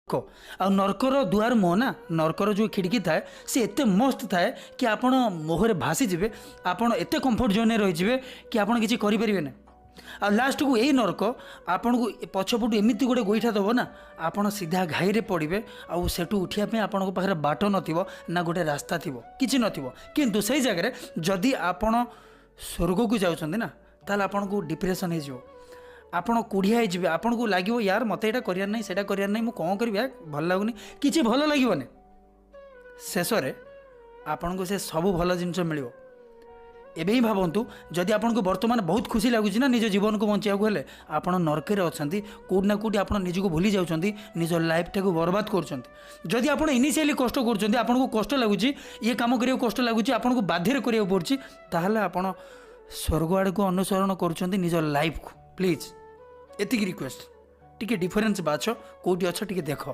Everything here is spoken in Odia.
ଆଉ ନର୍କର ଦୁଆର ମୁହଁ ନା, ନର୍କର ଯେଉଁ ଖିଡ଼ିକି ଥାଏ, ସେ ଏତେ ମସ୍ତ ଥାଏ କି ଆପଣ ମୋହରେ ଭାସିଯିବେ। ଆପଣ ଏତେ କମ୍ଫର୍ଟ ଜୋନ୍ରେ ରହିଯିବେ କି ଆପଣ କିଛି କରିପାରିବେନି। ଆଉ ଲାଷ୍ଟକୁ ଏଇ ନର୍କ ଆପଣଙ୍କୁ ପଛପଟୁ ଏମିତି ଗୋଟେ ଗୋଇଠା ଦେବ ନା, ଆପଣ ସିଧା ଘାଇରେ ପଡ଼ିବେ। ଆଉ ସେଠୁ ଉଠିବା ପାଇଁ ଆପଣଙ୍କ ପାଖରେ ବାଟ ନଥିବ ନା ଗୋଟେ ରାସ୍ତା ଥିବ, କିଛି ନଥିବ। କିନ୍ତୁ ସେଇ ଜାଗାରେ ଯଦି ଆପଣ ସ୍ୱର୍ଗକୁ ଯାଉଛନ୍ତି ନା, ତାହେଲେ ଆପଣଙ୍କୁ ଡିପ୍ରେସନ୍ ହେଇଯିବ, ଆପଣ କୁଢ଼ିଆ ହେଇଯିବେ। ଆପଣଙ୍କୁ ଲାଗିବ, ୟାର, ମୋତେ ଏଇଟା କରିବାର ନାହିଁ, ସେଇଟା କରିବାର ନାହିଁ, ମୁଁ କ'ଣ କରିବି? ଭଲ ଲାଗୁନି, କିଛି ଭଲ ଲାଗିବନି। ଶେଷରେ ଆପଣଙ୍କୁ ସେ ସବୁ ଭଲ ଜିନିଷ ମିଳିବ। ଏବେ ହିଁ ଭାବନ୍ତୁ, ଯଦି ଆପଣଙ୍କୁ ବର୍ତ୍ତମାନ ବହୁତ ଖୁସି ଲାଗୁଛି ନା ନିଜ ଜୀବନକୁ ବଞ୍ଚିବାକୁ ହେଲେ, ଆପଣ ନର୍କରେ ଅଛନ୍ତି। କେଉଁଠି ନା କେଉଁଠି ଆପଣ ନିଜକୁ ଭୁଲି ଯାଉଛନ୍ତି, ନିଜ ଲାଇଫଟାକୁ ବର୍ବାଦ କରୁଛନ୍ତି। ଯଦି ଆପଣ ଇନିସିଆଲି କଷ୍ଟ କରୁଛନ୍ତି, ଆପଣଙ୍କୁ କଷ୍ଟ ଲାଗୁଛି, ଇଏ କାମ କରିବାକୁ କଷ୍ଟ ଲାଗୁଛି, ଆପଣଙ୍କୁ ବାଧ୍ୟରେ କରିବାକୁ ପଡ଼ୁଛି, ତାହେଲେ ଆପଣ ସ୍ୱର୍ଗ ଆଡ଼କୁ ଅନୁସରଣ କରୁଛନ୍ତି ନିଜ ଲାଇଫକୁ। ପ୍ଲିଜ୍, ଏତିକି ରିକ୍ୱେଷ୍ଟ, ଟିକେ ଡିଫରେନ୍ସ ବାଛ। କେଉଁଠି ଅଛ ଟିକେ ଦେଖ।